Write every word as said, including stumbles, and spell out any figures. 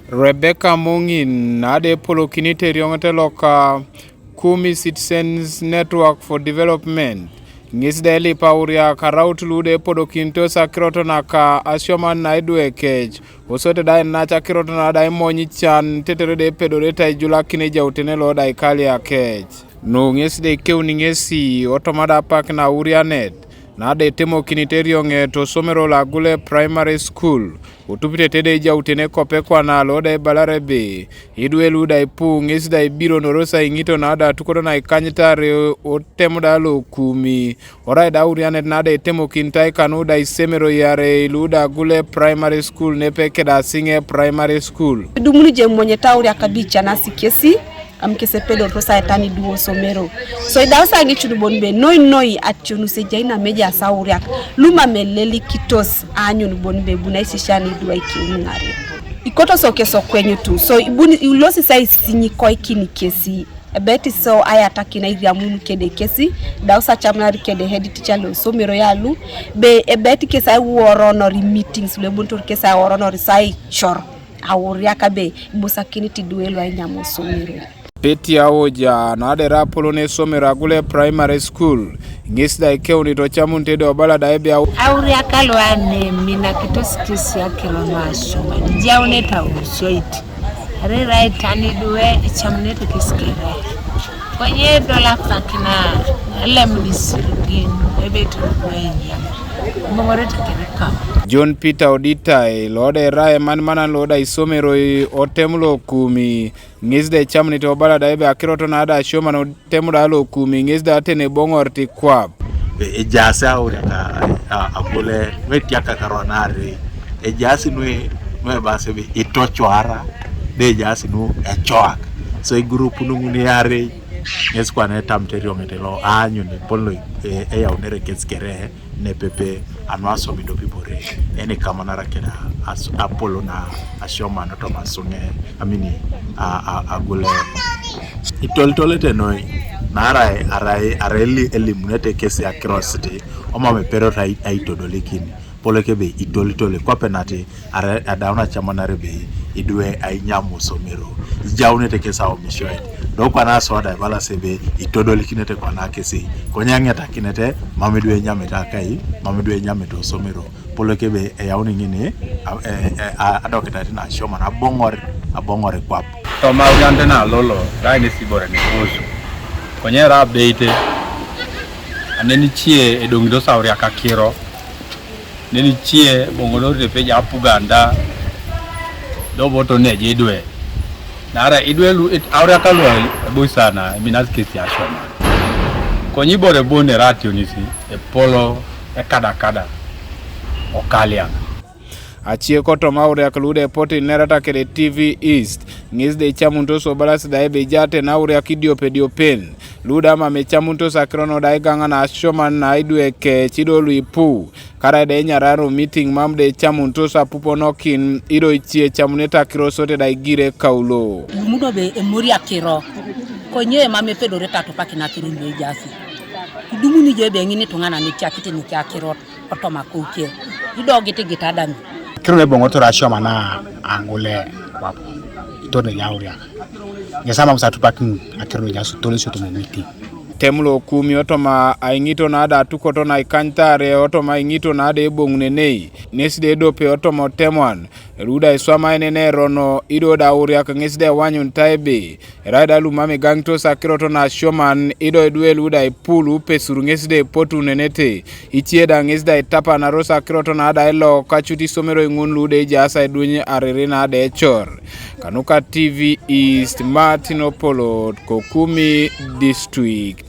Rebecca Mong'in na de epolokinit erioŋet loka Kumi Citizens Network for Development, ŋes da elipa auriak araut lu da epodokinitos akirot naka asioman na idwe kec, kosodi da ainac akirot na da imony ican, tetere da epedorete aijulakin ejautene lo da ikalia kec. Nu ŋes da ekeuni ŋesi otoma da apak na aurianet, na da etemokinit erioŋet osomero lo Agule Primary School, kotupitete da ejautene kope kwana lo da ibalare ebe, idwe lu da ipu ŋes da ibironoros aiŋito na da atukot na ikanyit are otem da lo Kumi, orai da aurianet na da etemokinitai kanu da isomero iarei lu da Agule Primary School nepe keda Asiŋe Primary School. Idumuni je emonyete auriak abicanasi kesi, amu kes epedorito sa etani idwe osomero. So idausa ŋicun bon be noi noi ationus ejai namejaas auriak lumam elelikitos aanyun bon be bu naisisian idwe aikeun ŋaren. Ikoto so kes okwenyutu, so ibuni ilosi sa isinyikoikin kesi. Ebet so ayatakin airiamun kede kesi, idausa acamunar kede head teacher lo osomero yalu, be ebet kes aiworonor meetings lu ebunitor kes aiworonor sa aicor auriak be ibusakinit idwe lu ainyam osomero. Peti Awoja na da erai apolon esomero Agule Primary School, ŋes da ekeunit ocamunit ede obala da ebe au- Auriak lu aneminakitos kesi akiro nu asioman, ijaunete ausioit, arai erai etani idwe icamunete kes kere. Konye idol apak na elem isirigin ebe eturuku eyian, eboŋorete kere kam. John Peter Oditai, lo da erai emanimanan lo da isomeroi otem lo Kumi, ŋes da ecamunit obala da ebe akirot na da asioman otem da lo Kumi, ŋes da tene eboŋorit kwap. E-, ejaas auriak a, a, Agule, nu etiakak aronare, ejaas nu, nu ebasi ebe itocoara, da ejaas nu ecoak. So igurupun ŋun iarei, ŋes kwana etamit erioŋet lo aanyun epol lo, e, eyaunere kes kere, nepepe anu asomi dopibore, eni kamanara keda as-, apolon na asioman otoma Asiŋe, amini, a, a, Agule. Itolitolete noi, naarai arai, arai eli-, elimunete kesi akirosit, omam eperot ai-, aitodolikin, polok ebe itolitole, kwape nati, arai adaun acamanare ebe idwe ainyam osomero, ijaunete kes aomisio, do kwana soda ibalasi ebe itodolikinete kwana kesi, konye aŋetakinete, mam idwe enyamete akai, mam idwe enyamete osomero, polok ebe eyauni ŋini, a, e, e, a, adokitait na asioman aboŋor, aboŋor kwap. Toma aurianet na lolo, da ŋes ibore ni kuhusu. Konye erai abeite, anenicie edoŋitos auriak akiro, nenicie boŋodorete pej apuganda, do boto neje idwe. Naarai idwe lu, it-, auriak lu ebois sana, eminas kesi asioman. Konye ibore bon erai ationis, epol ekadakada, okaliak. Acie kotoma auriak lu da epotu inerata kede T V East, ŋes da ecamunitos obalas da ebe ejaate na auriak idiopediopen, lu da mam ecamunitos akiro nu da igaŋan asioman na idwe kec ido lu ipu, karaida enyararo meeting mam da ecamunitos apuponokin, ido icie ecamunete akiro sote da igire kaulo. Imuno be emori akiro, konye mam epedorete atupakin akiro lu ejaasi. Idumuni jo ebe ŋin ituŋanan etiakit nike akirot. Otoma koke, idogitigit adami. Akiro nu eboŋotor asioman na Agule kwap, itor neja auriak. Ŋes amam sa atupakin akiro nu ejaasi tolosio toma meeting. Otem lo Kumi otoma aiŋito na da atukot na ikanyit are otoma aiŋito na da eboŋunenei, nes da edope otoma oteman, lu da iswamai nene erono, ido da auriak ŋes da ewanyunitai ebe, erai da lumam igaŋitos akirot na asioman, ido idwe lu da ipu lu ipesur ŋes da epotunenete, icie da ŋes da itapanaros akirot na da ilok, kacut isomeroi ŋun lu da ejaas aiduny ariri na da ecor. Kanuka T V East, Martin Opolot, ko Kumi District.